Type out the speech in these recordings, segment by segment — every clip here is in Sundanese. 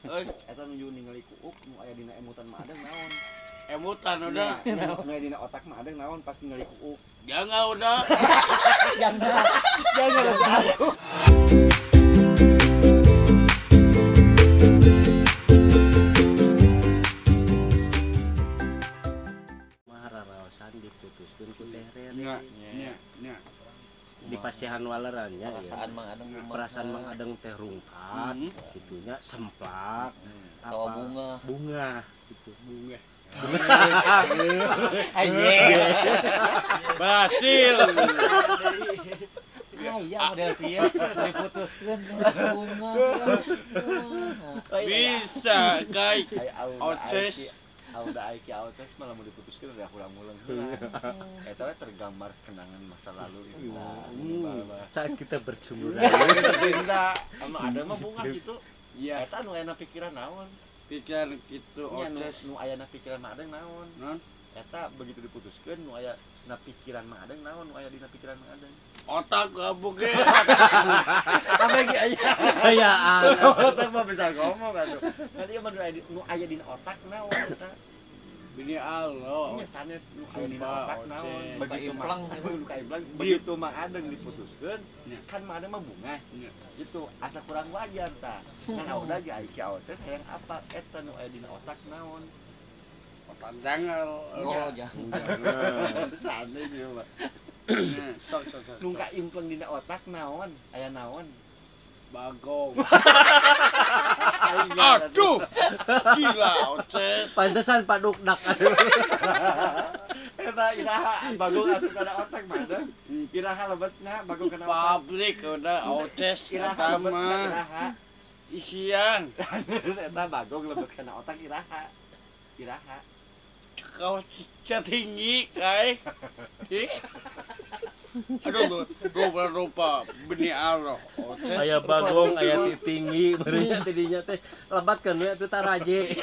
Euy, Eta nuju ningali kuuk nu aya dina emutan mah ada naon. Emutan udah. Nu aya dina otak mah ada naon pas ningali kuuk. Jangan udah. Jangan. Jangan asup. Mahararaosan diputuskeun ku Teh Rere. Nya, nya, nya. Di pasihan waleran nya ieu. Perasaan Mang Adeng kumaha? Perasaan Mang Adeng teh rungkat, gitunya semplak, Atawa apa, bunga. Bunga gitu. Bunga. Anjing. Berhasil. Ah iya model kieu diputuskeun bunga. Bisa kai. Oces. Auda Aiki Oces malah mau diputuskeun udah kurang-ulang heula. Eta we tergambar kenangan masa lalu gitu. Saat kita bercumbu cinta sama ada mah bunga gitu. Iya. Eta nu aya pikiran naon? Pikiran kitu Oces. Nu aya pikiran mah ada naon? Naon? Eta begitu diputuskeun nu aya na pikiran mah ada naon, nu aya dina pikiran mah ada. Otak gabung ge. Apa ge aya? Aya. Otak mah bisa ngomong atuh. Nanti mah nu aya dina otak naon eta. Bini Allah. Nya sanes nu aya dina otak naon. Begitu implang mah implang begitu mah adeng diputuskeun kan mah ada mah bunga. Gitu asa kurang wajar tah. Nah udah ge ai ki Oces hayang apa eta nu aya dina otak naon. Otak jangal. Oh, jangan. Sanes ieu mah. Sok sok sok. Nu kaimpleng dina otak naon? Aya naon? Bagong. Aduh. Gila Oces. Pantesan Pak Dukdak aduh. Eta iraha bagong asup kana otak mah teh. Iraha lebetna bagong kana otak. Pabrik udah Oces iraha eta lebetna mah. Iraha. Isian. Eta bagong lebet kana otak iraha. Iraha. Kau tinggi kai. Aduh, rupa-rupa benih Allah. Oces. Aya bagong, aya tinggi, beureunnya tidinya teh lebatkeun we atuh taraje.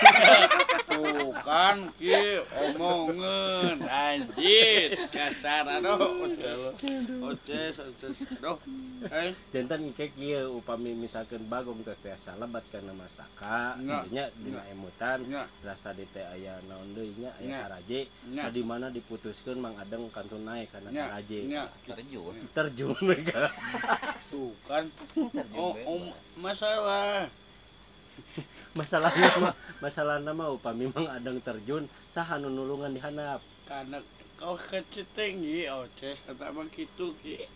Tuh kan ki omongeun anjir kasar aduh Oces. Oces, Oces. Aduh. Eh, Janten engke kieu upami misalkeun bagong teh tiasa lebat kana mastaka, nya dina emutan, terus tadi teh aya naon deui nya aya taraje, di mana diputuskeun Mang Adeng kantun naek kana taraje. Terjun. Terjun mereka. Tuh kan. Oh, masalah. Masalahna mah upami Mang Adeng terjun, saha nu nulungan di handap? Karena kau kecil tinggi, Oces kata mah kitu ki.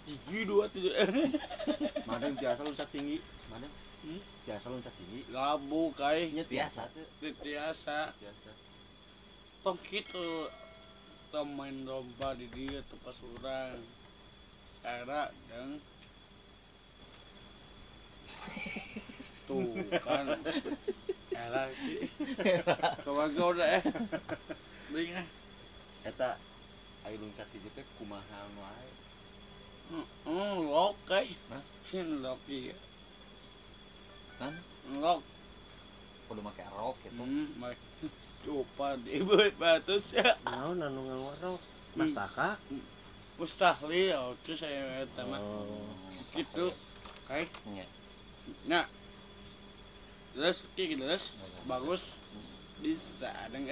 Gigi 2 7. Madang biasa loncat tinggi. Madang. Biasa loncat tinggi. Labu kai. Nya biasa teu. Biasa. Biasa. Tong kitu main lomba di dia tuh pas urang era deng tuh kan era sih keluarga udah bring eta ayo loncat tinggi teh kumaha wae lok kai sin lok ieu kan lok kudu make rok gitu coba ibu batus ya. Naon anu nganggo mastaka? Mustahli ya itu saya eta mah. Gitu. Kai. Nya. Nah. Terus ki terus bagus. Bisa deng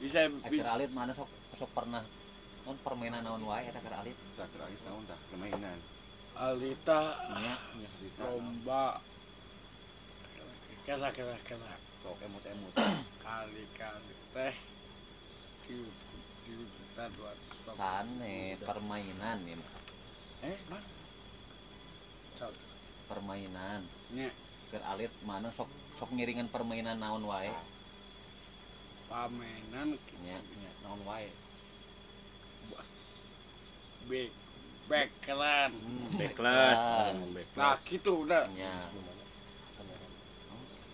bisa bisa. Alit mana sok sok pernah non permainan naon wae eta keur alit. Tah keur alit naon tah permainan. Alita nya lomba. Kira. Sok emut-emut. Kali-kali teh 7.200.000. Sane permainan ya. Mana? Permainan. Nya. Keur alit mana sok sok ngiringan permainan naon wae. Pamainan nya naon wae. Backland. Backless. Nah, gitu udah. Nya.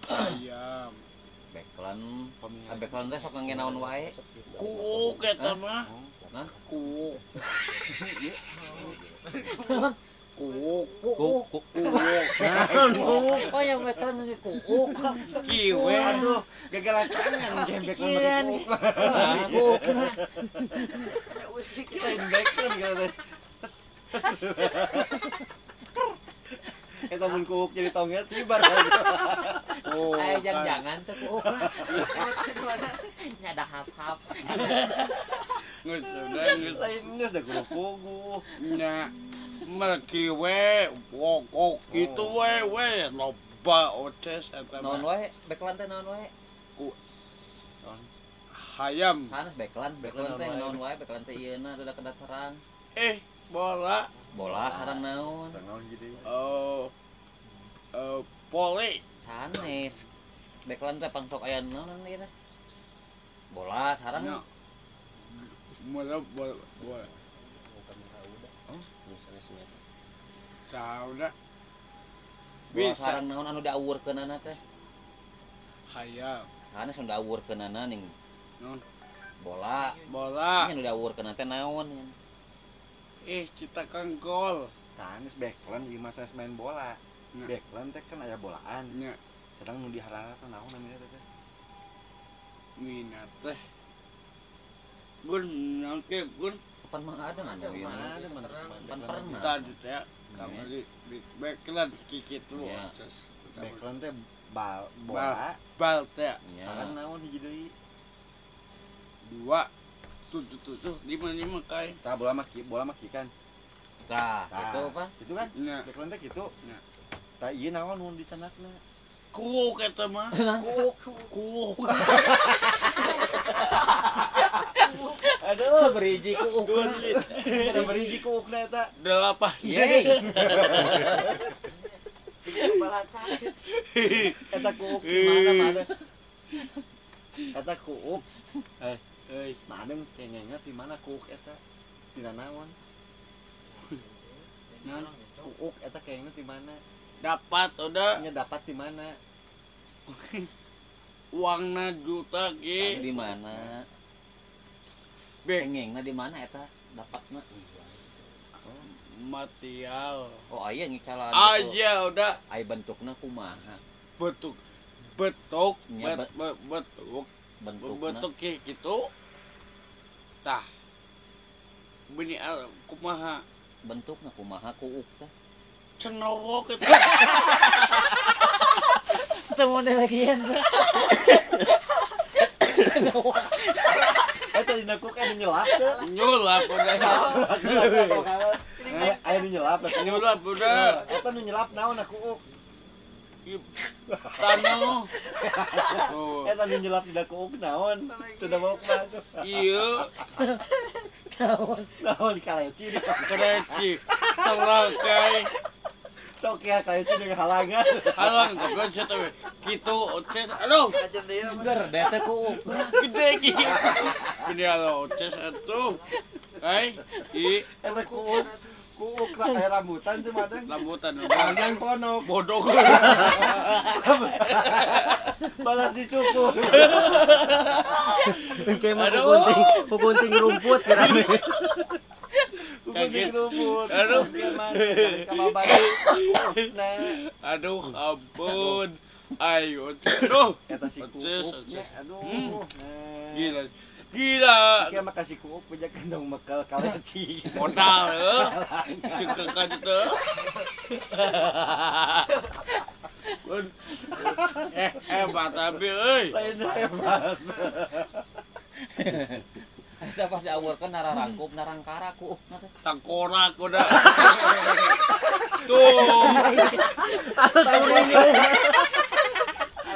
Ayam. Backland, backland teh sok ngangge naon wae? Kuuk eta mah. Hah? Kuuk. Kuuk. Kuuk. Kuuk. Oh, yang backland ngangge kuuk. Kieu we atuh gagalacangan game backland make kuuk. Kuuk. Lain backland gitu. Eta mun kuuk jadi tongget hibar. Oh, ayo jangan-jangan teh kuukna. Nya ada hap-hap. Geus udah geus. Lain geus da kudu puguh. Nya merki we pokok kitu we we loba oces eta Naon wae backland teh naon wae? Ku hayam. Sanes backland, backland teh naon wae, backland teh ieuna rada kedataran. Bola. Bola sareng naon? Sareng naon gitu. Oh. Poli. Sanes. Backland teh pangsok aya naon ieu teh? Bola sareng. Bola bola. Oh, misalnya Sauda. Bola sareng naon anu diawurkeunana teh? Hayam. Sanes anu diawurkeunana ning. Naon? Bola. Bola. Anu diawurkeunana teh naon? Citakan gol. Sanes backland ieu mah sanes main bola. Backland teh kan aya bolaan. Nya. Sedang nu diharapkeun naon namina teh? Minat teh. Gun naon ke gun? Kapan mah ada anu ieu? Pan pernah. Tadi teh kamari backland kikitu. Backland teh bal bola, bal teh. Sareng naon hiji deui? 2 7 7 5 5 kai. Tah bola mah kan. Tah, kitu apa? Kitu kan? Backland teh kitu. Tah ieu naon nu dicanakna? Kuuk eta mah. Kuuk. Kuuk. Aduh, saberiji kuuk. Saberiji kuukna eta? 8. Yeay. Eta kuuk di mana mana? Eta kuuk. Euy, madeng kengengna di mana kuuk eta? Tina naon? Naon? Kuuk eta kengengna di mana? Dapat udah. Nya dapat di mana? Uangna juta ge. Di mana? Kengengna di mana eta dapatna? Matial. Oh, aya ngicalan. Aya udah. Aya bentukna kumaha? Bentuk bentuk kayak gitu. Tah. Bini kumaha? Bentukna kumaha kuuk teh? Cenowok eta. Teu model lagian. Cenowok. Eta dina kuuk aya nyelap teh. Nyelap udah. Aya nu nyelap, nyelap udah. Eta nu nyelap naon kuuk? Tano. Eta nu nyelap dina kuuk naon? Cenowok mah. Ieu. Naon? Naon kaleci. Kaleci. Telakai. Sok ya kaleci dengan halangan. Halang goblok sia teh. Kitu oces aduh. Gede teh kuuk. Gede ki. Gede alo oces atuh. Ai, i eta kuuk. Kuuk lah aya rambutan teh madeng. Rambutan. Panjang ponok. Bodoh. Balas dicukur. Engke mah kukunting rumput kira. Kukunting rumput. Aduh, aduh, ampun. Ayo, aduh. Eta si kuuk. Aduh. Gila. Gila. Kieu mah kasih kuuk bejakeun dong mekel kaleci. Modal heuh. Ceuk ka ditu. Hebat abi euy. Lain hebat. Eta pas diawurkeun nararangkup narangkara kuukna teh. Tangkorak udah. Tuh.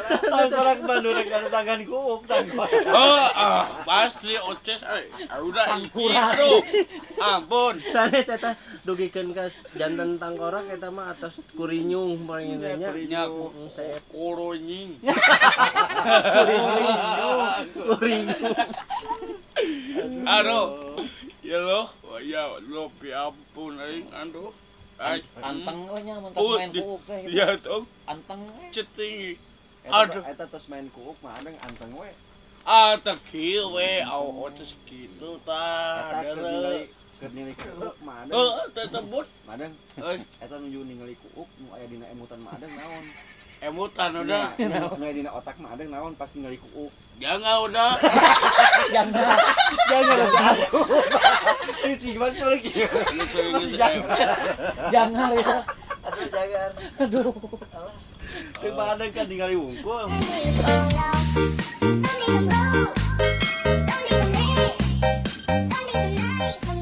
Tangkorak Bandung rek tangan kuuk tangkorak. Oh, pasti oces euy. Udah itu. Ampun. Sanes eta dugikeun ka janten tangkorak eta mah atas kurinyung paling nya. Nya kurunying. Kurinyung. Aduh. Ya loh, ya lo ampun aing aduh. Anteng we nya mun main kuuk teh. Iya tuh. Anteng we. Ceting. Aduh, eta tos main kuuk mah adeng anteng we. Ah, teh kieu we, aw oces kitu tah. Eta keur ningali kuuk mah adeng. Heeh, teh tebut. Madeng. Eta nuju ningali kuuk nu aya dina emutan mah adeng naon? Emutan udah. Nu aya dina otak mah adeng naon pas ningali kuuk. Jangan udah. Jangan. Jangan lagi asup. Ini gimana lagi? Jangan ya. Aduh, jangan. Cagar. Aduh. Teu Mang Adeng kan ningali wungkul. Sunday,